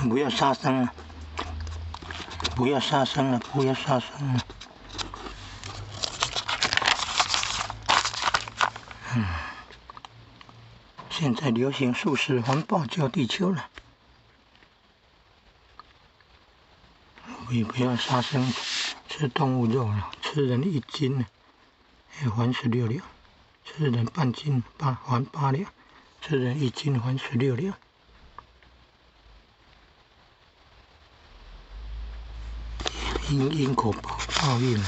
不要殺生了，不要殺生了，不要殺生了。現在流行素食環保救地球了。不要殺生，吃動物肉了，吃人一斤還16兩，吃人半斤八還8兩，吃人一斤還16兩。因果報應。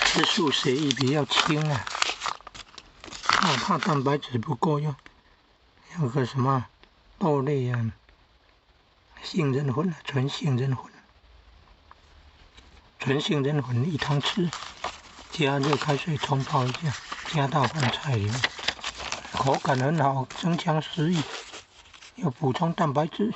吃素血液比較清啊，怕蛋白質不夠用，要個什麼豆類啊，杏仁粉，純杏仁粉，純杏仁粉一湯匙，加熱開水沖泡一下，加到飯菜裡面，口感很好，增強食慾，又補充蛋白質。